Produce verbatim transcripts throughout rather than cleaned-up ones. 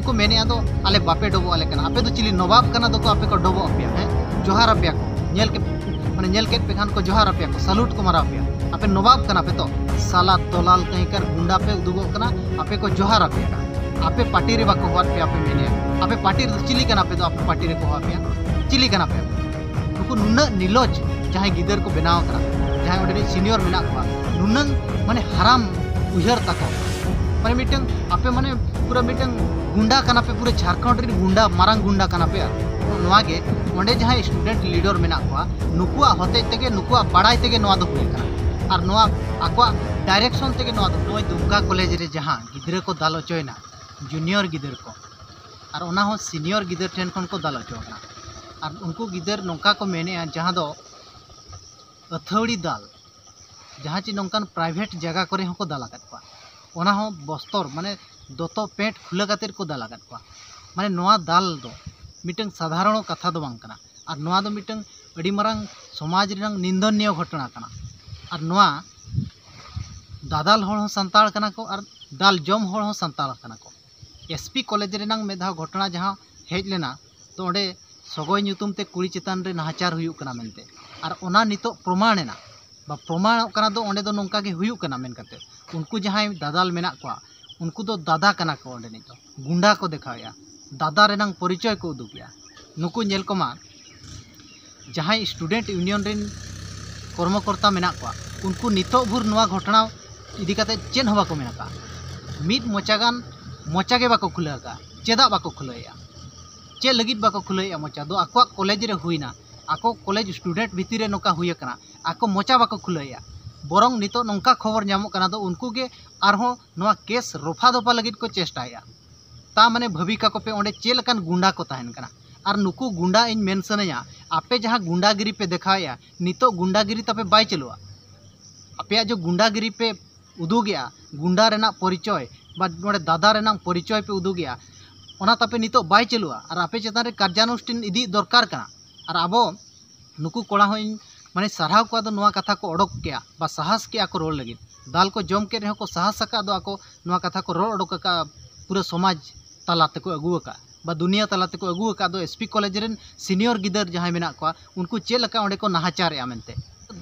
ᱠᱚ ᱢᱮᱱᱮᱫᱼᱟ ᱫᱚ, ᱟᱞᱮ ᱵᱟᱯᱮ ᱰᱚᱵᱚᱜ ᱟᱞᱮ ᱠᱟᱱᱟ᱾ ᱟᱯᱮ ᱫᱚ ᱪᱤᱞᱤ ᱱᱚᱵᱟᱵ ᱠᱟᱱᱟ ᱫᱚᱠᱚ ᱟᱯᱮ ᱠᱚ ᱰᱚᱵᱚᱜ ᱟᱯᱮᱭᱟ? ᱦᱮᱸ, ᱡᱚᱦᱟᱨ ᱟᱯᱮᱭᱟ ᱠᱚ, ᱧᱮᱞ ᱠᱮᱫ ᱢᱟᱱᱮ ᱧᱮᱞ ᱠᱮᱫ ᱯᱮ ᱠᱷᱟᱱ ᱠᱚ ᱡᱚᱦᱟᱨ ᱟᱯᱮᱭᱟ ᱠᱚ, ᱥᱟᱞᱩᱴ ᱠᱚ ᱢᱟᱨᱟᱣ ᱟᱯᱮᱭᱟ᱾ ᱟᱯᱮ ᱱᱚᱵᱟᱵ ᱠᱟᱱᱟ ᱯᱮ ᱛᱚ, ᱥᱟᱞᱟ ᱫᱚᱞᱟᱞ ᱠᱟᱹᱦᱤᱠᱟᱨ ᱜᱩᱱᱰᱟ ᱯᱮ ᱩᱫᱩᱜᱚᱜ ᱠᱟᱱᱟ᱾ ᱟᱯᱮ ᱠᱚ ᱡᱚᱦᱟᱨ ᱟᱯᱮᱭᱟ ᱠᱟᱱᱟ᱾ ᱟᱯᱮ ᱯᱟᱨᱴᱤ ᱨᱮ ᱵᱟᱠᱚ ᱦᱚᱦᱚᱣᱟᱫ ᱯᱮᱭᱟ, ᱟᱯᱮ ᱢᱮᱱᱮᱫᱼᱟ ᱟᱯᱮ ᱯᱟᱨᱴᱤ ᱨᱮᱫᱚ ᱪᱤᱞᱤ ᱠᱟᱱᱟ ᱯᱮ ᱫᱚ? ᱟᱯᱮ ᱯᱟᱨᱴᱤ ᱨᱮ ᱠᱚ ᱦᱚᱦᱚ ᱟᱯᱮᱭᱟ, ᱪᱤᱞᱤ ᱠᱟᱱᱟ ᱯᱮ? ᱱᱩᱠᱩ ᱱᱩᱱᱟᱹᱜ ᱱᱤᱞᱚᱡᱽ ᱡᱟᱦᱟᱸᱭ ᱜᱤᱫᱟᱹᱨ ᱠᱚ ᱵᱮᱱᱟᱣ ᱟᱠᱟᱱᱟ, ᱡᱟᱦᱟᱸᱭ ᱚᱸᱰᱮ ᱨᱤᱱ ᱥᱤᱱᱤᱭᱚᱨ ᱢᱮᱱᱟᱜ ᱠᱚᱣᱟ, ᱱᱩᱱᱟᱹᱝ ᱢᱟᱱᱮ ᱦᱟᱨᱟᱢ ᱩᱭᱦᱟᱹᱨ ᱛᱟᱠᱚ᱾ ᱢᱟᱱᱮ ᱢᱤᱫᱴᱟᱝ ᱟᱯᱮ ᱢᱟᱱᱮ ᱯᱩᱨᱟᱹ ᱢᱤᱫᱴᱟᱝ ᱜᱩᱱᱰᱟ ᱠᱟᱱᱟ ᱯᱮ, ᱯᱩᱨᱟᱹ ᱡᱷᱟᱲᱠᱷᱚᱸᱰ ᱨᱤᱱ ᱜᱩᱱᱰᱟ, ᱢᱟᱨᱟᱝ ᱜᱩᱱᱰᱟ ᱠᱟᱱᱟ ᱯᱮ᱾ ᱟᱨ ᱱᱚᱣᱟ ᱜᱮ ᱚᱸᱰᱮ ᱡᱟᱦᱟᱸᱭ ᱥᱴᱩᱰᱮᱱᱴ ᱞᱤᱰᱟᱨ ᱢᱮᱱᱟᱜ ᱠᱚᱣᱟ, ᱱᱩᱠᱩᱣᱟᱜ ᱦᱚᱛᱮᱡ ᱛᱮᱜᱮ, ᱱᱩᱠᱩᱣᱟᱜ ᱵᱟᱲᱟᱭ ᱛᱮᱜᱮ ᱱᱚᱣᱟ ᱫᱚ ᱦᱩᱭ ᱟᱠᱟᱱᱟ᱾ ᱟᱨ ᱱᱚᱣᱟ ᱟᱠᱚᱣᱟᱜ ᱰᱟᱭᱨᱮᱠᱥᱚᱱ ᱛᱮᱜᱮ ᱱᱚᱣᱟ ᱫᱚ᱾ ᱱᱚᱜᱼᱚᱭ ᱫᱩᱢᱠᱟ ᱠᱚᱞᱮᱡᱽ ᱨᱮ ᱡᱟᱦᱟᱸ ᱜᱤᱫᱽᱨᱟᱹ ᱠᱚ ᱫᱟᱞ ᱦᱚᱪᱚᱭᱮᱱᱟ, ᱡᱩᱱᱤᱭᱚᱨ ᱜᱤᱫᱟᱹᱨ ᱠᱚ, ᱟᱨ ᱚᱱᱟ ᱦᱚᱸ ᱥᱤᱱᱤᱭᱚᱨ ᱜᱤᱫᱟᱹᱨ ᱴᱷᱮᱱ ᱠᱷᱚᱱ ᱠᱚ ᱫᱟᱞ ᱦᱚᱪᱚ ᱟᱠᱟᱱᱟ᱾ ᱟᱨ ᱩᱱᱠᱩ ᱜᱤᱫᱟᱹᱨ ᱱᱚᱝᱠᱟ ᱠᱚ ᱢᱮᱱᱮᱫᱼᱟ, ᱡᱟᱦᱟᱸ ᱫᱚ ᱟᱹᱛᱷᱟᱹᱣᱲᱤ ᱫᱟᱞ, ᱡᱟᱦᱟᱸ ᱪᱮ ᱱᱚᱝᱠᱟᱱ ᱯᱨᱟᱭᱵᱷᱮᱴ ᱡᱟᱭᱜᱟ ᱠᱚᱨᱮ ᱦᱚᱸᱠᱚ ᱫᱟᱞ ᱟᱠᱟᱫ ᱠᱚᱣᱟ, ᱚᱱᱟ ᱦᱚᱸ ᱵᱚᱥᱛᱚᱨ ᱢᱟᱱᱮ ᱫᱚᱛᱚ ᱯᱮᱱᱴ ᱠᱷᱩᱞᱟᱹ ᱠᱟᱛᱮᱫ ᱠᱚ ᱫᱟᱞ ᱟᱠᱟᱫ ᱠᱚᱣᱟ᱾ ᱢᱟᱱᱮ ᱱᱚᱣᱟ ᱫᱟᱞ ᱫᱚ ᱢᱤᱫᱴᱟᱝ ᱥᱟᱫᱷᱟᱨᱚᱱ ᱠᱟᱛᱷᱟ ᱫᱚ ᱵᱟᱝ ᱠᱟᱱᱟ᱾ ᱟᱨ ᱱᱚᱣᱟ ᱫᱚ ᱢᱤᱫᱴᱟᱝ ᱟᱹᱰᱤ ᱢᱟᱨᱟᱝ ᱥᱚᱢᱟᱡᱽ ᱨᱮᱱᱟᱜ ᱱᱤᱱᱫᱚᱱᱤᱭᱚ ᱜᱷᱚᱴᱚᱱᱟ ᱠᱟᱱᱟ᱾ ᱟᱨ ᱱᱚᱣᱟ ᱫᱟᱫᱟᱞ ᱦᱚᱲ ᱦᱚᱸ ᱥᱟᱱᱛᱟᱲ ᱠᱟᱱᱟ ᱠᱚ ᱟᱨ ᱫᱟᱞ ᱡᱚᱢ ᱦᱚᱲ ᱦᱚᱸ ᱥᱟᱱᱛᱟᱲ ᱠᱟᱱᱟ ᱠᱚ᱾ ᱮᱥ ᱯᱤ ᱠᱚᱞᱮᱡᱽ ᱨᱮᱱᱟᱝ ᱢᱤᱫ ᱫᱷᱟᱣ ᱜᱷᱚᱴᱚᱱᱟ ᱡᱟᱦᱟᱸ ᱦᱮᱡ ᱞᱮᱱᱟ, ᱛᱚ ᱚᱸᱰᱮ ᱥᱚᱜᱚᱭ ᱧᱩᱛᱩᱢ ᱛᱮ ᱠᱩᱲᱤ ᱪᱮᱛᱟᱱ ᱨᱮ ᱱᱟᱦᱟᱪᱟᱨ ᱦᱩᱭᱩᱜ ᱠᱟᱱᱟ ᱢᱮᱱᱛᱮ, ᱟᱨ ᱚᱱᱟ ᱱᱤᱛᱚᱜ ᱯᱨᱚᱢᱟᱬ ᱮᱱᱟ ᱵᱟ ᱯᱨᱚᱢᱟᱬᱚᱜ ᱠᱟᱱᱟ ᱫᱚ ᱚᱸᱰᱮ ᱫᱚ ᱱᱚᱝᱠᱟ ᱜᱮ ᱦᱩᱭᱩᱜ ᱠᱟᱱᱟ ᱢᱮᱱ ᱠᱟᱛᱮ᱾ ᱩᱱᱠᱩ ᱡᱟᱦᱟᱸᱭ ᱫᱟᱫᱟᱞ ᱢᱮᱱᱟᱜ ᱠᱚᱣᱟ, ᱩᱱᱠᱩ ᱫᱚ ᱫᱟᱫᱟ ᱠᱟᱱᱟ ᱠᱚ, ᱚᱸᱰᱮᱱᱤᱡ ᱫᱚ ᱜᱩᱱᱰᱟ ᱠᱚ ᱫᱮᱠᱷᱟᱣᱮᱫᱼᱟ, ᱫᱟᱫᱟ ᱨᱮᱱᱟᱝ ᱯᱚᱨᱤᱪᱚᱭ ᱠᱚ ᱩᱫᱩᱜᱮᱫᱼᱟ᱾ ᱱᱩᱠᱩ ᱧᱮᱞ ᱠᱚᱢᱟ, ᱡᱟᱦᱟᱸᱭ ᱥᱴᱩᱰᱮᱱᱴ ᱤᱭᱩᱱᱤᱭᱚᱱ ᱨᱮᱱ ᱠᱚᱨᱢᱚᱠᱚᱨᱛᱟ ᱢᱮᱱᱟᱜ ᱠᱚᱣᱟ, ᱩᱱᱠᱩ ᱱᱤᱛᱚᱜ ᱵᱷᱳᱨ ᱱᱚᱣᱟ ᱜᱷᱚᱴᱚᱱᱟ ᱤᱫᱤ ᱠᱟᱛᱮ ᱪᱮᱫ ᱦᱚᱸ ᱵᱟᱠᱚ ᱢᱮᱱ ᱟᱠᱟᱫᱼᱟ᱾ ᱢᱤᱫ ᱢᱚᱪᱟ ᱜᱟᱱ ᱢᱚᱪᱟ ᱜᱮ ᱵᱟᱠᱚ ᱠᱷᱩᱞᱟᱹᱣ ᱟᱠᱟᱫᱼᱟ᱾ ᱪᱮᱫᱟᱜ ᱵᱟᱠᱚ ᱠᱷᱩᱞᱟᱹᱣᱮᱫᱼᱟ? ᱪᱮᱫ ᱞᱟᱹᱜᱤᱫ ᱵᱟᱠᱚ ᱠᱷᱩᱞᱟᱹᱣᱮᱫᱼᱟ ᱢᱚᱪᱟ ᱫᱚ? ᱟᱠᱚᱣᱟᱜ ᱠᱚᱞᱮᱡᱽ ᱨᱮ ᱦᱩᱭᱱᱟ, ᱟᱠᱚ ᱠᱚᱞᱮᱡᱽ ᱥᱴᱩᱰᱮᱱᱴ ᱵᱷᱤᱛᱤᱨ ᱨᱮ ᱱᱚᱝᱠᱟ ᱦᱩᱭ ᱟᱠᱟᱱᱟ, ᱟᱠᱚ ᱢᱚᱪᱟ ᱵᱟᱠᱚ ᱠᱷᱩᱞᱟᱹᱣᱮᱫᱼᱟ᱾ ᱵᱚᱨᱚᱝ ᱱᱤᱛᱚᱜ ᱱᱚᱝᱠᱟ ᱠᱷᱚᱵᱚᱨ ᱧᱟᱢᱚᱜ ᱠᱟᱱᱟ ᱫᱚ ᱩᱱᱠᱩ ᱜᱮ ᱟᱨᱦᱚᱸ ᱱᱚᱣᱟ ᱠᱮᱥ ᱨᱚᱯᱷᱟ ᱫᱚᱯᱷᱟ ᱞᱟᱹᱜᱤᱫ ᱠᱚ ᱪᱮᱥᱴᱟᱭᱮᱫᱼᱟ᱾ ᱛᱟ ᱢᱟᱱᱮ ᱵᱷᱟᱹᱵᱤ ᱠᱟᱠᱚ ᱯᱮ ᱚᱸᱰᱮ ᱪᱮᱫ ᱞᱮᱠᱟᱱ ᱜᱩᱱᱰᱟ ᱠᱚ ᱛᱟᱦᱮᱱ ᱠᱟᱱᱟ᱾ ᱟᱨ ᱱᱩᱠᱩ ᱜᱩᱱᱰᱟ ᱤᱧ ᱢᱮᱱ ᱥᱟᱱᱟᱧᱟ, ᱟᱯᱮ ᱡᱟᱦᱟᱸ ᱜᱩᱱᱰᱟᱜᱤᱨᱤ ᱯᱮ ᱫᱮᱠᱷᱟᱣᱮᱫᱼᱟ, ᱱᱤᱛᱚᱜ ᱜᱩᱱᱰᱟᱜᱤᱨᱤ ᱛᱟᱯᱮ ᱵᱟᱭ ᱪᱟᱹᱞᱩᱜᱼᱟ᱾ ᱟᱯᱮᱭᱟᱜ ᱡᱮ ᱜᱩᱱᱰᱟᱜᱤᱨᱤ ᱯᱮ ᱩᱫᱩᱜᱮᱜᱼᱟ, ᱜᱩᱱᱰᱟ ᱨᱮᱱᱟᱜ ᱯᱚᱨᱤᱪᱚᱭ ᱵᱟ ᱱᱚᱰᱮ ᱫᱟᱫᱟ ᱨᱮᱱᱟᱜ ᱯᱚᱨᱤᱪᱚᱭ ᱯᱮ ᱩᱫᱩᱜᱮᱜᱼᱟ, ᱚᱱᱟ ᱛᱟᱯᱮ ᱱᱤᱛᱚᱜ ᱵᱟᱭ ᱪᱟᱹᱞᱩᱜᱼᱟ᱾ ᱟᱨ ᱟᱯᱮ ᱪᱮᱛᱟᱱ ᱨᱮ ᱠᱟᱨᱡᱟᱱᱩᱥᱴᱷᱟᱱ ᱤᱫᱤ ᱫᱚᱨᱠᱟᱨ ᱠᱟᱱᱟ᱾ ᱟᱨ ᱟᱵᱚ ᱱᱩᱠᱩ ᱠᱚᱲᱟ ᱦᱚᱸ ᱤᱧ ᱢᱟᱱᱮ ᱥᱟᱨᱦᱟᱣ ᱠᱚᱣᱟ ᱫᱚ ᱱᱚᱣᱟ ᱠᱟᱛᱷᱟ ᱠᱚ ᱚᱰᱚᱠ ᱠᱮᱜᱼᱟ ᱵᱟ ᱥᱟᱦᱟᱥ ᱠᱮᱜᱼᱟ ᱠᱚ ᱨᱚᱲ ᱞᱟᱹᱜᱤᱫ᱾ ᱫᱟᱞ ᱠᱚ ᱡᱚᱢ ᱠᱮᱫ ᱨᱮᱦᱚᱸ ᱠᱚ ᱥᱟᱦᱟᱥ ᱟᱠᱟᱫ ᱫᱚ ᱟᱠᱚ ᱱᱚᱣᱟ ᱠᱟᱛᱷᱟ ᱠᱚ ᱨᱚᱲ ᱚᱰᱚᱠ ᱟᱠᱟᱫᱼᱟ ᱯᱩᱨᱟᱹ ᱥᱚᱢᱟᱡᱽ ᱛᱟᱞᱟ ᱛᱮᱠᱚ ᱟᱹᱜᱩ ᱟᱠᱟᱫ, ᱵᱟ ᱫᱩᱱᱤᱭᱟᱹ ᱛᱟᱞᱟ ᱛᱮᱠᱚ ᱟᱹᱜᱩ ᱟᱠᱟᱫ ᱫᱚ ᱮᱥ ᱯᱤ ᱠᱚᱞᱮᱡᱽ ᱨᱮᱱ ᱥᱤᱱᱤᱭᱚᱨ ᱜᱤᱫᱟᱹᱨ ᱡᱟᱦᱟᱸᱭ ᱢᱮᱱᱟᱜ ᱠᱚᱣᱟ, ᱩᱱᱠᱩ ᱪᱮᱫ ᱞᱮᱠᱟ ᱚᱸᱰᱮ ᱠᱚ ᱱᱟᱦᱟᱪᱟᱨᱮᱜᱼᱟ ᱢᱮᱱᱛᱮ᱾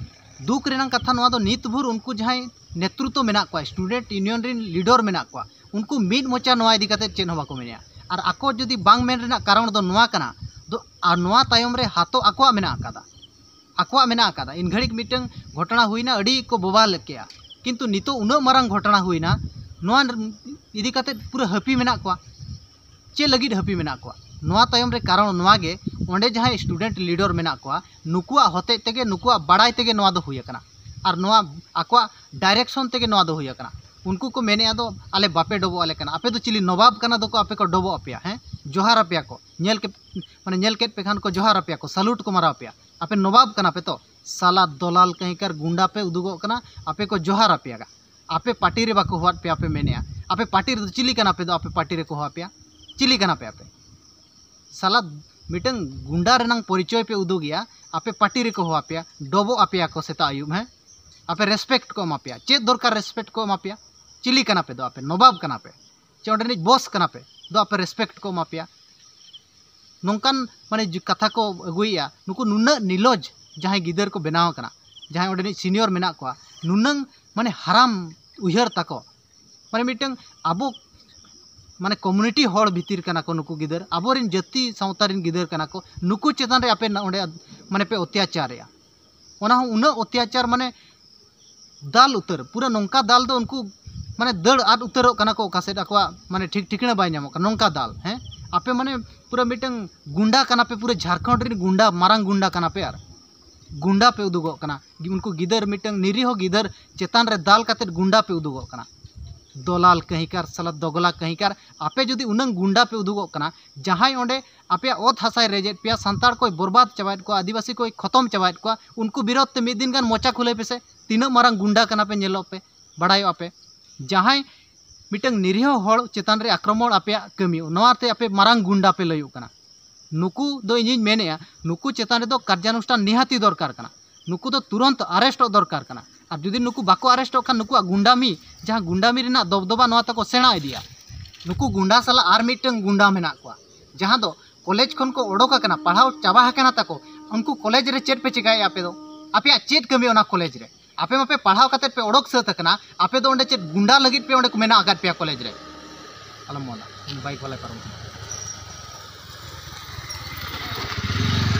ᱫᱩᱠ ᱨᱮᱱᱟᱜ ᱠᱟᱛᱷᱟ ᱱᱚᱣᱟ ᱫᱚ, ᱱᱤᱛ ᱵᱷᱳᱨ ᱩᱱᱠᱩ ᱡᱟᱦᱟᱸᱭ ᱱᱮᱛᱨᱤᱛᱵ ᱢᱮᱱᱟᱜ ᱠᱚᱣᱟ, ᱥᱴᱩᱰᱮᱱᱴ ᱤᱭᱩᱱᱤᱭᱚᱱ ᱨᱮᱱ ᱞᱤᱰᱟᱨ ᱢᱮᱱᱟᱜ ᱠᱚᱣᱟ, ᱩᱱᱠᱩ ᱢᱤᱫ ᱢᱚᱪᱟ ᱱᱚᱣᱟ ᱤᱫᱤ ᱠᱟᱛᱮ ᱪᱮᱫ ᱦᱚᱸ ᱵᱟᱠᱚ ᱢᱮᱱᱮᱜᱼᱟ᱾ ᱟᱨ ᱟᱠᱚ ᱡᱩᱫᱤ ᱵᱟᱝ ᱢᱮᱱ ᱨᱮᱱᱟᱜ ᱠᱟᱨᱚᱱ ᱫᱚ ᱱᱚᱣᱟ ᱠᱟᱱᱟ, ᱫᱚ ᱟᱨ ᱱᱚᱣᱟ ᱛᱟᱭᱚᱢ ᱨᱮ ᱦᱟᱛᱚ ᱟᱠᱚᱣᱟᱜ ᱢᱮᱱᱟᱜ ᱟᱠᱟᱫᱟ, ᱟᱠᱚᱣᱟᱜ ᱢᱮᱱᱟᱜ ᱟᱠᱟᱫᱟ᱾ ᱤᱱ ᱜᱷᱟᱹᱲᱤᱡ ᱢᱤᱫᱴᱟᱝ ᱜᱷᱚᱴᱚᱱᱟ ᱦᱩᱭᱱᱟ, ᱟᱹᱰᱤ ᱠᱚ ᱵᱚᱵᱟᱞ ᱠᱮᱜᱼᱟ, ᱠᱤᱱᱛᱩ ᱱᱤᱛᱚᱜ ᱩᱱᱟᱹᱜ ᱢᱟᱨᱟᱝ ᱜᱷᱚᱴᱚᱱᱟ ᱦᱩᱭᱱᱟ, ᱱᱚᱣᱟ ᱤᱫᱤ ᱠᱟᱛᱮ ᱯᱩᱨᱟᱹ ᱦᱟᱹᱯᱤ ᱢᱮᱱᱟᱜ ᱠᱚᱣᱟ᱾ ᱪᱮᱫ ᱞᱟᱹᱜᱤᱫ ᱦᱟᱹᱯᱤ ᱢᱮᱱᱟᱜ ᱠᱚᱣᱟ? ᱱᱚᱣᱟ ᱛᱟᱭᱚᱢ ᱨᱮ ᱠᱟᱨᱚᱱ ᱱᱚᱣᱟ ᱜᱮ, ᱚᱸᱰᱮ ᱡᱟᱦᱟᱸᱭ ᱥᱴᱩᱰᱮᱱᱴ ᱞᱤᱰᱟᱨ ᱢᱮᱱᱟᱜ ᱠᱚᱣᱟ, ᱱᱩᱠᱩᱣᱟᱜ ᱦᱚᱛᱮᱡ ᱛᱮᱜᱮ, ᱱᱩᱠᱩᱣᱟᱜ ᱵᱟᱲᱟᱭ ᱛᱮᱜᱮ ᱱᱚᱣᱟ ᱫᱚ ᱦᱩᱭ ᱟᱠᱟᱱᱟ᱾ ᱟᱨ ᱱᱚᱣᱟ ᱟᱠᱚᱣᱟᱜ ᱰᱟᱭᱨᱮᱠᱥᱚᱱ ᱛᱮᱜᱮ ᱱᱚᱣᱟ ᱫᱚ ᱦᱩᱭ ᱟᱠᱟᱱᱟ᱾ ᱩᱱᱠᱩ ᱠᱚ ᱢᱮᱱᱮᱜᱼᱟ ᱫᱚ, "ᱟᱞᱮ ᱵᱟᱯᱮ ᱰᱚᱵᱚᱜ ᱟᱞᱮ ᱠᱟᱱᱟ, ᱟᱯᱮ ᱫᱚ ᱪᱤᱞᱤ ᱱᱚᱵᱟᱵ ᱠᱟᱱᱟ ᱫᱚᱠᱚ ᱟᱯᱮ ᱠᱚ ᱰᱚᱵᱚᱜ ᱟᱯᱮᱭᱟ, ᱦᱮᱸ, ᱡᱚᱦᱟᱨ ᱟᱯᱮᱭᱟ ᱠᱚ, ᱧᱮᱞ ᱠᱮᱫ ᱢᱟᱱᱮ ᱧᱮᱞ ᱠᱮᱫ ᱯᱮ ᱠᱷᱟᱱ ᱠᱚ ᱡᱚᱦᱟᱨ ᱟᱯᱮᱭᱟ ᱠᱚ, ᱥᱟᱞᱩᱴ ᱠᱚ ᱢᱟᱨᱟᱣ ᱟᱯᱮᱭᱟ, ᱟᱯᱮ ᱱᱚᱵᱟᱵ ᱠᱟᱱᱟ ᱯᱮ ᱛᱚ, ᱥᱟᱞᱟ ᱫᱚᱞᱟᱞ ᱠᱟᱹᱦᱤᱠᱟᱨ ᱜᱩᱱᱰᱟ ᱯᱮ ᱩᱫᱩᱜᱚᱜ ᱠᱟᱱᱟ, ᱟᱯᱮ ᱠᱚ ᱡᱚᱦᱟᱨ ᱟᱯᱮᱭᱟ, ᱟᱯᱮ ᱯᱟᱨᱴᱤ ᱨᱮ ᱵᱟᱠᱚ ᱦᱚᱦᱚᱣᱟᱫ ᱯᱮᱭᱟ, ᱟᱯᱮ ᱢᱮᱱᱮᱜᱼᱟ, ᱟᱯᱮ ᱯᱟᱨᱴᱤ ᱨᱮᱫᱚ ᱪᱤᱞᱤ ᱠᱟᱱᱟ ᱯᱮ ᱫᱚ, ᱟᱯᱮ ᱯᱟᱨᱴᱤ ᱨᱮᱠᱚ ᱦᱚᱦᱚ ᱟᱯᱮᱭᱟ, ᱪᱤᱞᱤ ᱠᱟᱱᱟ ᱯᱮ ᱟᱯᱮ?" ᱥᱟᱞᱟ ᱢᱤᱫᱴᱟᱝ ᱜᱩᱱᱰᱟ ᱨᱮᱱᱟᱝ ᱯᱚᱨᱤᱪᱚᱭ ᱯᱮ ᱩᱫᱩᱜᱮᱜᱼᱟ, ᱟᱯᱮ ᱯᱟᱨᱴᱤ ᱨᱮᱠᱚ ᱦᱚᱦᱚ ᱟᱯᱮᱭᱟ, ᱰᱚᱵᱚᱜ ᱟᱯᱮᱭᱟ ᱠᱚ ᱥᱮᱛᱟᱜ ᱟᱹᱭᱩᱵ, ᱦᱮᱸ, ᱟᱯᱮ ᱨᱮᱥᱯᱮᱠᱴ ᱠᱚ ᱮᱢᱟ ᱯᱮᱭᱟ᱾ ᱪᱮᱫ ᱫᱚᱨᱠᱟᱨ ᱨᱮᱥᱯᱮᱠᱴ ᱠᱚ ᱮᱢᱟ ᱯᱮᱭᱟ? ᱪᱤᱞᱤ ᱠᱟᱱᱟ ᱯᱮ ᱫᱚ ᱟᱯᱮ? ᱱᱚᱵᱟᱵ ᱠᱟᱱᱟ ᱯᱮ ᱪᱮ ᱚᱸᱰᱮᱱᱤᱡ ᱵᱚᱥ ᱠᱟᱱᱟ ᱯᱮ ᱫᱚ ᱟᱯᱮ ᱨᱮᱥᱯᱮᱠᱴ ᱠᱚ ᱮᱢᱟ ᱯᱮᱭᱟ? ᱱᱚᱝᱠᱟᱱ ᱢᱟᱱᱮ ᱡᱩ-, ᱠᱟᱛᱷᱟ ᱠᱚ ᱟᱹᱜᱩᱭᱮᱜᱼᱟ᱾ ᱱᱩᱠᱩ ᱱᱩᱱᱟᱹᱜ ᱱᱤᱞᱚᱡᱽ ᱡᱟᱦᱟᱸᱭ ᱜᱤᱫᱟᱹᱨ ᱠᱚ ᱵᱮᱱᱟᱣ ᱟᱠᱟᱱᱟ, ᱡᱟᱦᱟᱸᱭ ᱚᱸᱰᱮᱱᱤᱡ ᱥᱤᱱᱤᱭᱚᱨ ᱢᱮᱱᱟᱜ ᱠᱚᱣᱟ, ᱱᱩᱱᱟᱹᱝ ᱢᱟᱱᱮ ᱦᱟᱨᱟᱢ ᱩᱭᱦᱟᱹᱨ ᱛᱟᱠᱚ, ᱢᱟᱱᱮ ᱢᱤᱫᱴᱟᱝ ᱟᱵᱚ ᱢᱟᱱᱮ ᱠᱚᱢᱭᱩᱱᱤᱴᱤ ᱦᱚᱲ ᱵᱷᱤᱛᱤᱨ ᱠᱟᱱᱟ ᱠᱚ ᱱᱩᱠᱩ ᱜᱤᱫᱟᱹᱨ, ᱟᱵᱚᱨᱮᱱ ᱡᱟᱹᱛᱤ ᱥᱟᱶᱛᱟ ᱨᱮᱱ ᱜᱤᱫᱟᱹᱨ ᱠᱟᱱᱟ ᱠᱚ, ᱱᱩᱠᱩ ᱪᱮᱛᱟᱱ ᱨᱮ ᱟᱯᱮ ᱱᱟ-, ᱚᱸᱰᱮ ᱢᱟᱱᱮ ᱯᱮ ᱚᱛᱛᱟᱪᱟᱨᱮᱜᱼᱟ᱾ ᱚᱱᱟ ᱦᱚᱸ ᱩᱱᱟᱹᱜ ᱚᱛᱛᱟᱪᱟᱨ, ᱢᱟᱱᱮ ᱫᱟᱞ ᱩᱛᱟᱹᱨ, ᱯᱩᱨᱟᱹ ᱱᱚᱝᱠᱟ ᱫᱟᱞ ᱫᱚ ᱩᱱᱠᱩ ᱢᱟᱱᱮ ᱫᱟᱹᱲ ᱟᱫ ᱩᱛᱟᱹᱨᱚᱜ ᱠᱟᱱᱟ ᱠᱚ ᱚᱠᱟ ᱥᱮᱫ, ᱟᱠᱚᱣᱟᱜ ᱢᱟᱱᱮ ᱴᱷᱤᱠ ᱴᱷᱤᱠᱟᱹᱱᱟ ᱵᱟᱭ ᱧᱟᱢᱚᱜ ᱠᱟᱱᱟ, ᱱᱚᱝᱠᱟ ᱫᱟᱞ᱾ ᱦᱮᱸ, ᱟᱯᱮ ᱢᱟᱱᱮ ᱯᱩᱨᱟᱹ ᱢᱤᱫᱴᱟᱝ ᱜᱩᱱᱰᱟ ᱠᱟᱱᱟ ᱯᱮ, ᱯᱩᱨᱟᱹ ᱡᱷᱟᱲᱠᱷᱚᱸᱰ ᱨᱮᱱ ᱜᱩᱱᱰᱟ, ᱢᱟᱨᱟᱝ ᱜᱩᱱᱰᱟ ᱠᱟᱱᱟ ᱯᱮ ᱟᱨ ᱜᱩᱱᱰᱟ ᱯᱮ ᱩᱫᱩᱜᱚᱜ ᱠᱟᱱᱟ᱾ ᱩᱱᱠᱩ ᱜᱤᱫᱟᱹᱨ, ᱢᱤᱫᱴᱟᱝ ᱱᱤᱨᱤᱦᱚ ᱜᱤᱫᱟᱹᱨ ᱪᱮᱛᱟᱱ ᱨᱮ ᱫᱟᱞ ᱠᱟᱛᱮᱫ ᱜᱩᱱᱰᱟ ᱯᱮ ᱩᱫᱩᱜᱚᱜ ᱠᱟᱱᱟ᱾ ᱫᱚᱞᱟᱞ ᱠᱟᱹᱦᱤᱠᱟᱨ, ᱥᱟᱞᱟ ᱫᱚᱜᱚᱞᱟ ᱠᱟᱹᱦᱤᱠᱟᱨ, ᱟᱯᱮ ᱡᱩᱫᱤ ᱩᱱᱟᱹᱝ ᱜᱩᱱᱰᱟ ᱯᱮ ᱩᱫᱩᱜᱚᱜ ᱠᱟᱱᱟ, ᱡᱟᱦᱟᱸᱭ ᱚᱸᱰᱮ ᱟᱯᱮᱭᱟᱜ ᱚᱛ ᱦᱟᱥᱟᱭ ᱨᱮᱡᱮᱫ ᱯᱮᱭᱟ, ᱥᱟᱱᱛᱟᱲ ᱠᱚᱭ ᱵᱚᱨᱵᱟᱫ ᱪᱟᱵᱟᱭᱮᱫ ᱠᱚᱣᱟ, ᱟᱹᱫᱤᱵᱟᱹᱥᱤ ᱠᱚᱭ ᱠᱷᱚᱛᱚᱢ ᱪᱟᱵᱟᱭᱮᱫ ᱠᱚᱣᱟ, ᱩᱱᱠᱩ ᱵᱤᱨᱚᱫᱷ ᱛᱮ ᱢᱤᱫ ᱫᱤᱱ ᱜᱟᱱ ᱢᱚᱪᱟ ᱠᱷᱩᱞᱟᱹᱭ ᱯᱮᱥᱮ᱾ ᱛᱤᱱᱟᱹᱜ ᱢᱟᱨᱟᱝ ᱜᱩᱱᱰᱟ ᱠᱟᱱᱟ ᱯᱮ, ᱧᱮᱞᱚᱜ ᱯᱮ, ᱵᱟᱲᱟᱭᱚᱜᱼᱟ ᱯᱮ᱾ ᱡᱟᱦᱟᱸᱭ ᱢᱤᱫᱴᱟᱝ ᱱᱤᱨᱤᱦᱚ ᱦᱚᱲ ᱪᱮᱛᱟᱱ ᱨᱮ ᱟᱠᱨᱚᱢᱚᱬ ᱟᱯᱮᱭᱟᱜ ᱠᱟᱹᱢᱤ, ᱱᱚᱣᱟ ᱛᱮ ᱟᱯᱮ ᱢᱟᱨᱟᱝ ᱜᱩᱱᱰᱟ ᱯᱮ ᱞᱟᱹᱭᱚᱜ ᱠᱟᱱᱟ᱾ ᱱᱩᱠᱩ ᱫᱚ ᱤᱧᱤᱧ ᱢᱮᱱᱮᱜᱼᱟ, ᱱᱩᱠᱩ ᱪᱮᱛᱟᱱ ᱨᱮᱫᱚ ᱠᱟᱨᱡᱟᱱᱩᱥᱴᱷᱟᱱ ᱱᱤᱦᱟᱹᱛᱤ ᱫᱚᱨᱠᱟᱨ ᱠᱟᱱᱟ᱾ ᱱᱩᱠᱩ ᱫᱚ ᱛᱩᱨᱚᱱᱛ ᱟᱨᱮᱥᱴᱚᱜ ᱫᱚᱨᱠᱟᱨ ᱠᱟᱱᱟ᱾ ᱟᱨ ᱡᱩᱫᱤ ᱱᱩᱠᱩ ᱵᱟᱠᱚ ᱟᱨᱮᱥᱴᱚᱜ ᱠᱷᱟᱱ, ᱱᱩᱠᱩᱣᱟᱜ ᱜᱩᱱᱰᱟᱢᱤ, ᱡᱟᱦᱟᱸ ᱜᱩᱱᱰᱟᱢᱤ ᱨᱮᱱᱟᱜ ᱫᱚᱵᱫᱚᱵᱟ, ᱱᱚᱣᱟ ᱛᱟᱠᱚ ᱥᱮᱬᱟ ᱤᱫᱤᱜᱼᱟ᱾ ᱱᱩᱠᱩ ᱜᱩᱱᱰᱟ ᱥᱟᱞᱟᱜ ᱟᱨ ᱢᱤᱫᱴᱟᱝ ᱜᱩᱱᱰᱟ ᱢᱮᱱᱟᱜ ᱠᱚᱣᱟ, ᱡᱟᱦᱟᱸ ᱫᱚ ᱠᱚᱞᱮᱡᱽ ᱠᱷᱚᱱ ᱠᱚ ᱚᱰᱚᱠ ᱟᱠᱟᱱᱟ, ᱯᱟᱲᱦᱟᱣ ᱪᱟᱵᱟ ᱟᱠᱟᱱᱟ ᱛᱟᱠᱚ᱾ ᱩᱱᱠᱩ ᱠᱚᱞᱮᱡᱽ ᱨᱮ ᱪᱮᱫ ᱯᱮ ᱪᱮᱠᱟᱭᱮᱫᱼᱟ ᱟᱯᱮ ᱫᱚ? ᱟᱯᱮᱭᱟᱜ ᱪᱮᱫ ᱠᱟᱹᱢᱤ ᱚᱱᱟ ᱠᱚᱞᱮᱡᱽ ᱨᱮ? ᱟᱯᱮ ᱢᱟᱯᱮ ᱯᱟᱲᱦᱟᱣ ᱠᱟᱛᱮᱫ ᱯᱮ ᱚᱰᱚᱠ ᱥᱟᱹᱛ ᱟᱠᱟᱱᱟ, ᱟᱯᱮ ᱫᱚ ᱚᱸᱰᱮ ᱪᱮᱫ ᱜᱩᱱᱰᱟ ᱞᱟᱹᱜᱤᱫ ᱯᱮ ᱚᱸᱰᱮ ᱠᱚ ᱢᱮᱱᱟᱜ ᱟᱠᱟᱫ ᱯᱮᱭᱟ ᱠᱚᱞᱮᱡᱽ ᱨᱮ? ᱟᱞᱚᱢ ᱚᱞᱟ, ᱵᱟᱭᱤᱠ ᱵᱟᱞᱟᱭ ᱯᱟᱨᱚᱢ ᱠᱟᱱᱟ᱾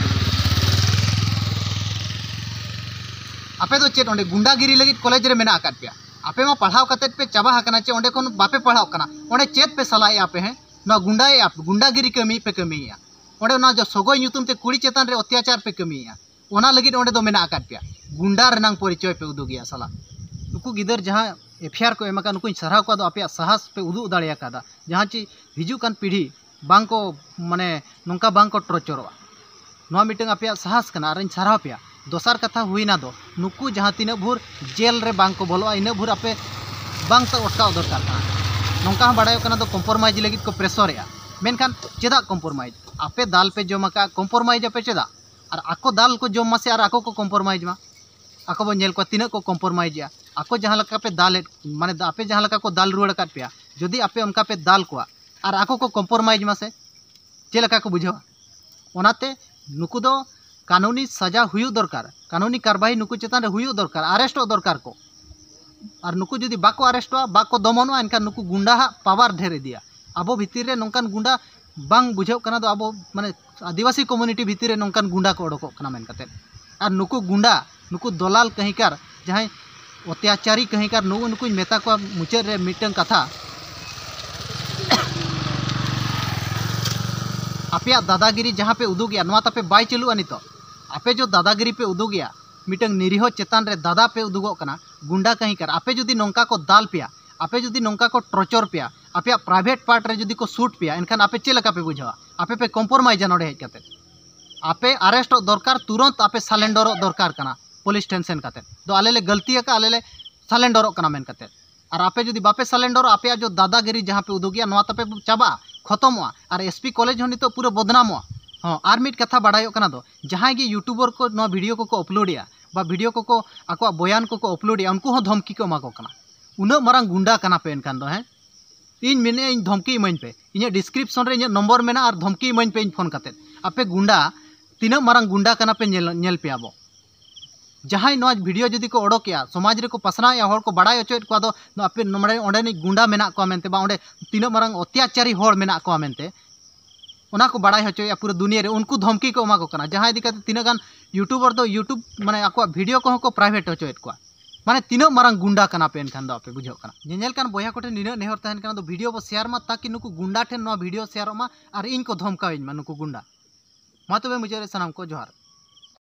ᱟᱯᱮ ᱫᱚ ᱪᱮᱫ ᱚᱸᱰᱮ ᱜᱩᱱᱰᱟᱜᱤᱨᱤ ᱞᱟᱹᱜᱤᱫ ᱠᱚᱞᱮᱡᱽ ᱨᱮ ᱢᱮᱱᱟᱜ ᱟᱠᱟᱫ ᱯᱮᱭᱟ? ᱟᱯᱮ ᱢᱟ ᱯᱟᱲᱦᱟᱣ ᱠᱟᱛᱮᱫ ᱯᱮ ᱪᱟᱵᱟ ᱟᱠᱟᱱᱟ, ᱪᱮ ᱚᱸᱰᱮ ᱠᱷᱚᱱ ᱵᱟᱯᱮ ᱯᱟᱲᱦᱟᱣ ᱠᱟᱱᱟ? ᱚᱸᱰᱮ ᱪᱮᱫ ᱯᱮ ᱥᱟᱞᱟᱭᱮᱫᱼᱟ ᱟᱯᱮ? ᱦᱮᱸ, ᱱᱚᱣᱟ ᱜᱩᱱᱰᱟᱭᱮᱫᱼᱟ ᱯᱮ, ᱜᱩᱱᱰᱟᱜᱤᱨᱤ ᱠᱟᱹᱢᱤ ᱯᱮ ᱠᱟᱹᱢᱤᱭᱮᱫᱼᱟ᱾ ᱚᱸᱰᱮ ᱚᱱᱟ ᱡᱚ-, ᱥᱚᱜᱚᱭ ᱧᱩᱛᱩᱢ ᱛᱮ ᱠᱩᱲᱤ ᱪᱮᱛᱟᱱ ᱨᱮ ᱚᱛᱛᱟᱪᱟᱨ ᱯᱮ ᱠᱟᱹᱢᱤᱭᱮᱫᱼᱟ᱾ ᱚᱱᱟ ᱞᱟᱹᱜᱤᱫ ᱚᱸᱰᱮ ᱫᱚ ᱢᱮᱱᱟᱜ ᱟᱠᱟᱫ ᱯᱮᱭᱟ, ᱜᱩᱱᱰᱟ ᱨᱮᱱᱟᱝ ᱯᱚᱨᱤᱪᱚᱭ ᱯᱮ ᱩᱫᱩᱜᱮᱫᱼᱟ ᱥᱟᱞᱟ᱾ ᱱᱩᱠᱩ ᱜᱤᱫᱟᱹᱨ ᱡᱟᱦᱟᱸ ᱮᱯᱷ ᱟᱭ ᱟᱨ ᱠᱚ ᱮᱢ ᱟᱠᱟᱫ, ᱱᱩᱠᱩᱧ ᱥᱟᱨᱦᱟᱣ ᱠᱚᱣᱟ, ᱫᱚ ᱟᱯᱮᱭᱟᱜ ᱥᱟᱦᱟᱥ ᱯᱮ ᱩᱫᱩᱜ ᱫᱟᱲᱮ ᱟᱠᱟᱫᱟ, ᱡᱟᱦᱟᱸ ᱪᱮ ᱦᱤᱡᱩᱜ ᱠᱟᱱ ᱯᱤᱲᱦᱤ ᱵᱟᱝ ᱠᱚ, ᱢᱟᱱᱮ, ᱱᱚᱝᱠᱟ ᱵᱟᱝ ᱠᱚ ᱴᱚᱨᱪᱚᱨᱚᱜᱼᱟ᱾ ᱱᱚᱣᱟ ᱢᱤᱫᱴᱟᱝ ᱟᱯᱮᱭᱟᱜ ᱥᱟᱦᱟᱥ ᱠᱟᱱᱟ, ᱟᱨᱤᱧ ᱥᱟᱨᱦᱟᱣ ᱯᱮᱭᱟ᱾ ᱫᱚᱥᱟᱨ ᱠᱟᱛᱷᱟ ᱦᱩᱭᱱᱟ ᱫᱚ, ᱱᱩᱠᱩ ᱡᱟᱦᱟᱸ ᱛᱤᱱᱟᱹᱜ ᱵᱷᱳᱨ ᱡᱮᱞ ᱨᱮ ᱵᱟᱝ ᱠᱚ ᱵᱚᱞᱚᱜᱼᱟ, ᱤᱱᱟᱹᱜ ᱵᱷᱳᱨ ᱟᱯᱮ ᱵᱟᱝ ᱥᱟᱵ ᱚᱴᱠᱟᱣ ᱫᱚᱨᱠᱟᱨ ᱠᱟᱱᱟ᱾ ᱱᱚᱝᱠᱟ ᱦᱚᱸ ᱵᱟᱲᱟᱭᱚᱜ ᱠᱟᱱᱟ ᱫᱚ ᱠᱚᱢᱯᱨᱚᱢᱟᱭᱤᱡᱽ ᱞᱟᱹᱜᱤᱫ ᱠᱚ ᱯᱨᱮᱥᱚᱨᱮᱜᱼᱟ᱾ ᱢᱮᱱᱠᱷᱟᱱ ᱪᱮᱫᱟᱜ ᱠᱚᱢᱯᱨᱚᱢᱟᱭᱤᱡᱽ? ᱟᱯᱮ ᱫᱟᱞ ᱯᱮ ᱡᱚᱢ ᱟᱠᱟᱫᱼᱟ, ᱠᱚᱢᱯᱨᱚᱢᱟᱭᱤᱡᱽ ᱟᱯᱮ ᱪᱮᱫᱟᱜ? ᱟᱨ ᱟᱠᱚ ᱫᱟᱞ ᱠᱚ ᱡᱚᱢ ᱢᱟᱥᱮ, ᱟᱨ ᱟᱠᱚ ᱠᱚ ᱠᱚᱢᱯᱨᱚᱢᱟᱭᱤᱡᱽ ᱢᱟ᱾ ᱟᱠᱚ ᱵᱚᱱ ᱧᱮᱞ ᱠᱚᱣᱟ ᱛᱤᱱᱟᱹᱜ ᱠᱚ ᱠᱚᱢᱯᱨᱚᱢᱟᱭᱤᱡᱽ ᱮᱜᱼᱟ᱾ ᱟᱠᱚ ᱡᱟᱦᱟᱸ ᱞᱮᱠᱟ ᱯᱮ ᱫᱟᱞᱮᱫ, ᱢᱟᱱᱮ, ᱟᱯᱮ ᱡᱟᱦᱟᱸ ᱞᱮᱠᱟ ᱠᱚ ᱫᱟᱞ ᱨᱩᱣᱟᱹᱲ ᱟᱠᱟᱫ ᱯᱮᱭᱟ, ᱡᱩᱫᱤ ᱟᱯᱮ ᱚᱱᱠᱟ ᱯᱮ ᱫᱟᱞ ᱠᱚᱣᱟ ᱟᱨ ᱟᱠᱚ ᱠᱚ ᱠᱚᱢᱯᱨᱚᱢᱟᱭᱤᱡᱽ ᱢᱟᱥᱮ, ᱪᱮᱫ ᱞᱮᱠᱟ ᱠᱚ ᱵᱩᱡᱷᱟᱹᱣᱟ? ᱚᱱᱟᱛᱮ ᱱᱩᱠᱩ ᱫᱚ ᱠᱟᱹᱱᱩᱱᱤ ᱥᱟᱡᱟ ᱦᱩᱭᱩᱜ ᱫᱚᱨᱠᱟᱨ, ᱠᱟᱹᱱᱩᱱᱤ ᱠᱟᱨᱵᱟᱭ ᱱᱩᱠᱩ ᱪᱮᱛᱟᱱ ᱨᱮ ᱦᱩᱭᱩᱜ ᱫᱚᱨᱠᱟᱨ, ᱟᱨᱮᱥᱴᱚᱜ ᱫᱚᱨᱠᱟᱨ ᱠᱚ᱾ ᱟᱨ ᱱᱩᱠᱩ ᱡᱩᱫᱤ ᱵᱟᱠᱚ ᱟᱨᱮᱥᱴᱚᱜᱼᱟ, ᱵᱟᱠᱚ ᱫᱚᱢᱚᱱᱚᱜᱼᱟ, ᱮᱱᱠᱷᱟᱱ ᱱᱩᱠᱩ ᱜᱩᱱᱰᱟ ᱦᱟᱜ ᱯᱟᱣᱟᱨ ᱰᱷᱮᱨ ᱤᱫᱤᱭᱟ᱾ ᱟᱵᱚ ᱵᱷᱤᱛᱤᱨ ᱨᱮ ᱱᱚᱝᱠᱟᱱ ᱜᱩᱱᱰᱟ ᱵᱟᱝ ᱵᱩᱡᱷᱟᱹᱜ ᱠᱟᱱᱟ ᱫᱚ, ᱟᱵᱚ, ᱢᱟᱱᱮ, ᱟᱹᱫᱤᱵᱟᱹᱥᱤ ᱠᱚᱢᱩᱱᱤᱴᱤ ᱵᱷᱤᱛᱤᱨ ᱨᱮ ᱱᱚᱝᱠᱟᱱ ᱜᱩᱱᱰᱟ ᱠᱚ ᱚᱰᱚᱠᱚᱜ ᱠᱟᱱᱟ ᱢᱮᱱ ᱠᱟᱛᱮᱫ᱾ ᱟᱨ ᱱᱩᱠᱩ ᱜᱩᱱᱰᱟ, ᱱᱩᱠᱩ ᱫᱚᱞᱟᱞ ᱠᱟᱹᱦᱤᱠᱟᱨ, ᱡᱟᱦᱟᱸᱭ ᱚᱛᱛᱟᱪᱟᱨᱤ ᱠᱟᱹᱦᱤᱠᱟᱨ, ᱱᱩᱜᱩ ᱱᱩᱠᱩᱧ ᱢᱮᱛᱟ ᱠᱚᱣᱟ ᱢᱩᱪᱟᱹᱫ ᱨᱮ ᱢᱤᱫᱴᱟᱝ ᱠᱟᱛᱷᱟ, ᱟᱯᱮᱭᱟᱜ ᱫᱟᱫᱟᱜᱤᱨᱤ ᱡᱟᱦᱟᱸ ᱯᱮ ᱩᱫᱩᱜᱮᱜᱼᱟ, ᱱᱚᱣᱟ ᱛᱟᱯᱮ ᱵᱟᱭ ᱪᱟᱹᱞᱩᱜᱼᱟ ᱱᱤᱛᱚᱜ᱾ ᱟᱯᱮ ᱡᱚ ᱫᱟᱫᱟᱜᱤᱨᱤ ᱯᱮ ᱩᱫᱩᱜᱮᱜᱼᱟ, ᱢᱤᱫᱴᱟᱝ ᱱᱤᱨᱤᱦᱚ ᱪᱮᱛᱟᱱ ᱨᱮ ᱫᱟᱫᱟ ᱯᱮ ᱩᱫᱩᱜᱚᱜ ᱠᱟᱱᱟ, ᱜᱩᱱᱰᱟ ᱠᱟᱹᱦᱤᱠᱟᱨ᱾ ᱟᱯᱮ ᱡᱩᱫᱤ ᱱᱚᱝᱠᱟ ᱠᱚ ᱫᱟᱞ ᱯᱮᱭᱟ, ᱟᱯᱮ ᱡᱩᱫᱤ ᱱᱚᱝᱠᱟ ᱠᱚ ᱴᱚᱨᱪᱚᱨ ᱯᱮᱭᱟ, ᱟᱯᱮᱭᱟᱜ ᱯᱨᱟᱭᱵᱷᱮᱴ ᱯᱟᱨᱴ ᱨᱮ ᱡᱩᱫᱤ ᱠᱚ ᱥᱩᱴ ᱯᱮᱭᱟ, ᱮᱱᱠᱷᱟᱱ ᱟᱯᱮ ᱪᱮᱫ ᱞᱮᱠᱟ ᱯᱮ ᱵᱩᱡᱷᱟᱹᱣᱟ? ᱟᱯᱮ ᱯᱮ ᱠᱚᱢᱯᱨᱚᱢᱟᱭᱤᱡᱟ ᱱᱚᱰᱮ ᱦᱮᱡ ᱠᱟᱛᱮ᱾ ᱟᱯᱮ ᱟᱨᱮᱥᱴᱚᱜ ᱫᱚᱨᱠᱟᱨ, ᱛᱩᱨᱚᱱᱛ ᱟᱯᱮ ᱥᱟᱞᱮᱱᱰᱚᱨᱚᱜ ᱫᱚᱨᱠᱟᱨ ᱠᱟᱱᱟ ᱯᱩᱞᱤᱥ ᱴᱷᱮᱱ ᱥᱮᱱ ᱠᱟᱛᱮ᱾ ᱫᱚ ᱟᱞᱮ ᱞᱮ ᱜᱟᱹᱞᱛᱤ ᱟᱠᱟᱫ, ᱟᱞᱮ ᱞᱮ ᱥᱟᱞᱮᱱᱰᱚᱨᱚᱜ ᱠᱟᱱᱟ ᱢᱮᱱ ᱠᱟᱛᱮ᱾ ᱟᱨ ᱟᱯᱮ ᱡᱩᱫᱤ ᱵᱟᱯᱮ ᱥᱟᱞᱮᱱᱰᱚᱨᱚᱜᱼᱟ, ᱟᱯᱮᱭᱟᱜ ᱡᱚ ᱫᱟᱫᱟᱜᱤᱨᱤ ᱡᱟᱦᱟᱸ ᱯᱮ ᱩᱫᱩᱜᱮᱜᱼᱟ, ᱱᱚᱣᱟ ᱛᱟᱯᱮ ᱪᱟᱵᱟᱜᱼᱟ, ᱠᱷᱚᱛᱚᱢᱚᱜᱼᱟ᱾ ᱟᱨ ᱮᱥ ᱯᱤ ᱠᱚᱞᱮᱡᱽ ᱦᱚᱸ ᱱᱤᱛᱚᱜ ᱯᱩᱨᱟᱹ ᱵᱚᱫᱱᱟᱢᱚᱜᱼᱟ᱾ ᱦᱚᱸ, ᱟᱨ ᱢᱤᱫ ᱠᱟᱛᱷᱟ ᱵᱟᱰᱟᱭᱚᱜ ᱠᱟᱱᱟ ᱫᱚ, ᱡᱟᱦᱟᱸᱭ ᱜᱮ ᱭᱩᱴᱩᱵᱟᱨ ᱠᱚ ᱱᱚᱣᱟ ᱵᱷᱤᱰᱤᱭᱳ ᱠᱚᱠᱚ ᱟᱯᱞᱳᱰᱮᱜᱼᱟ, ᱵᱟ ᱵᱷᱤᱰᱤᱭᱳ ᱠᱚᱠᱚ ᱟᱠᱚᱣᱟᱜ ᱵᱚᱭᱟᱱ ᱠᱚᱠᱚ ᱟᱯᱞᱳᱰᱮᱜᱼᱟ, ᱩᱱᱠᱩ ᱦᱚᱸ ᱫᱷᱚᱢᱠᱤ ᱠᱚ ᱮᱢᱟ ᱠᱚ ᱠᱟᱱᱟ᱾ ᱩᱱᱟᱹᱜ ᱢᱟᱨᱟᱝ ᱜᱩᱱᱰᱟ ᱠᱟᱱᱟ ᱯᱮ ᱮᱱᱠᱷᱟᱱ ᱫᱚ, ᱦᱮᱸ? ᱤᱧ ᱢᱮᱱᱮᱫᱼᱟ, ᱤᱧ ᱫᱷᱚᱢᱠᱤ ᱤᱢᱟᱹᱧ ᱯᱮ᱾ ᱤᱧᱟᱹᱜ ᱰᱤᱥᱠᱨᱤᱯᱥᱚᱱ ᱨᱮ ᱤᱧᱟᱹᱜ ᱱᱚᱢᱵᱚᱨ ᱢᱮᱱᱟᱜᱼᱟ, ᱟᱨ ᱫᱷᱚᱢᱠᱤ ᱤᱢᱟᱹᱧ ᱯᱮ ᱤᱧ ᱯᱷᱳᱱ ᱠᱟᱛᱮᱫ᱾ ᱟᱯᱮ ᱜᱩᱱᱰᱟ ᱛᱤᱱᱟᱹᱜ ᱢᱟᱨᱟᱝ ᱜᱩᱱᱰᱟ ᱠᱟᱱᱟ ᱯᱮ, ᱧᱮᱞ, ᱧᱮᱞ ᱯᱮᱭᱟ ᱵᱚ᱾ ᱡᱟᱦᱟᱸᱭ ᱱᱚᱣᱟ ᱵᱷᱤᱰᱤᱭᱳ ᱡᱩᱫᱤ ᱠᱚ ᱚᱰᱚᱠᱮᱜᱼᱟ, ᱥᱚᱢᱟᱡᱽ ᱨᱮᱠᱚ ᱯᱟᱥᱱᱟᱣᱮᱜᱼᱟ, ᱦᱚᱲ ᱠᱚ ᱵᱟᱲᱟᱭ ᱦᱚᱪᱚᱭᱮᱫ ᱠᱚᱣᱟ, ᱫᱚ ᱟᱯᱮ ᱱᱚᱰᱮ, ᱚᱸᱰᱮᱱᱤᱡ ᱜᱩᱱᱰᱟ ᱢᱮᱱᱟᱜ ᱠᱚᱣᱟ ᱢᱮᱱᱛᱮ, ᱵᱟ ᱚᱸᱰᱮ ᱛᱤᱱᱟᱹᱜ ᱢᱟᱨᱟᱝ ᱚᱛᱛᱟᱪᱟᱨᱤ ᱦᱚᱲ ᱢᱮᱱᱟᱜ ᱠᱚᱣᱟ ᱢᱮᱱᱛᱮ, ᱚᱱᱟ ᱠᱚ ᱵᱟᱲᱟᱭ ᱦᱚᱪᱚᱭᱮᱜᱼᱟ ᱯᱩᱨᱟᱹ ᱫᱩᱱᱤᱭᱟᱹ ᱨᱮ᱾ ᱩᱱᱠᱩ ᱫᱷᱚᱢᱠᱤ ᱠᱚ ᱮᱢᱟ ᱠᱚ ᱠᱟᱱᱟ, ᱡᱟᱦᱟᱸ ᱤᱫᱤ ᱠᱟᱛᱮ ᱛᱤᱱᱟᱹᱜ ᱜᱟᱱ ᱭᱩᱴᱩᱵᱟᱨ ᱫᱚ ᱭᱩᱴᱩᱵ, ᱢᱟᱱᱮ, ᱟᱠᱚᱣᱟᱜ ᱵᱷᱤᱰᱤᱭᱳ ᱠᱚᱦᱚᱸ ᱠᱚ ᱯᱨᱟᱭᱵᱷᱮᱴ ᱦᱚᱪᱚᱭᱮᱫ ᱠᱚᱣᱟ᱾ ᱢᱟᱱᱮ, ᱛᱤᱱᱟᱹᱜ ᱢᱟᱨᱟᱝ ᱜᱩᱱᱰᱟ ᱠᱟᱱᱟ ᱯᱮ ᱮᱱᱠᱷᱟᱱ ᱫᱚ ᱟᱯᱮ, ᱵᱩᱡᱷᱟᱹᱜ ᱠᱟᱱᱟ? ᱧᱮᱧᱮᱞ ᱠᱟᱱ ᱵᱚᱭᱦᱟ ᱠᱚᱴᱷᱮᱱ ᱱᱤᱱᱟᱹᱜ ᱱᱮᱦᱚᱨ ᱛᱟᱦᱮᱱ ᱠᱟᱱᱟ, ᱫᱚ ᱵᱷᱤᱰᱤᱭᱳ ᱵᱚ ᱥᱮᱭᱟᱨ ᱢᱟ, ᱛᱟᱠᱤ ᱱᱩᱠᱩ ᱜᱩᱱᱰᱟ ᱴᱷᱮᱱ ᱱᱚᱣᱟ ᱵᱷᱤᱰᱤᱭᱳ ᱥᱮᱭᱟᱨᱚᱜ ᱢᱟ ᱟᱨ ᱤᱧ ᱠᱚ ᱫᱷᱚᱢᱠᱟᱣᱤᱧ ᱢᱟ ᱱᱩᱠᱩ ᱜᱩᱱᱰᱟ᱾ ᱢᱟ ᱛᱚᱵᱮ, ᱢᱩᱪᱟᱹᱫ ᱨᱮ ᱥᱟᱱᱟᱢ ᱠᱚ ᱡᱚᱦᱟᱨ᱾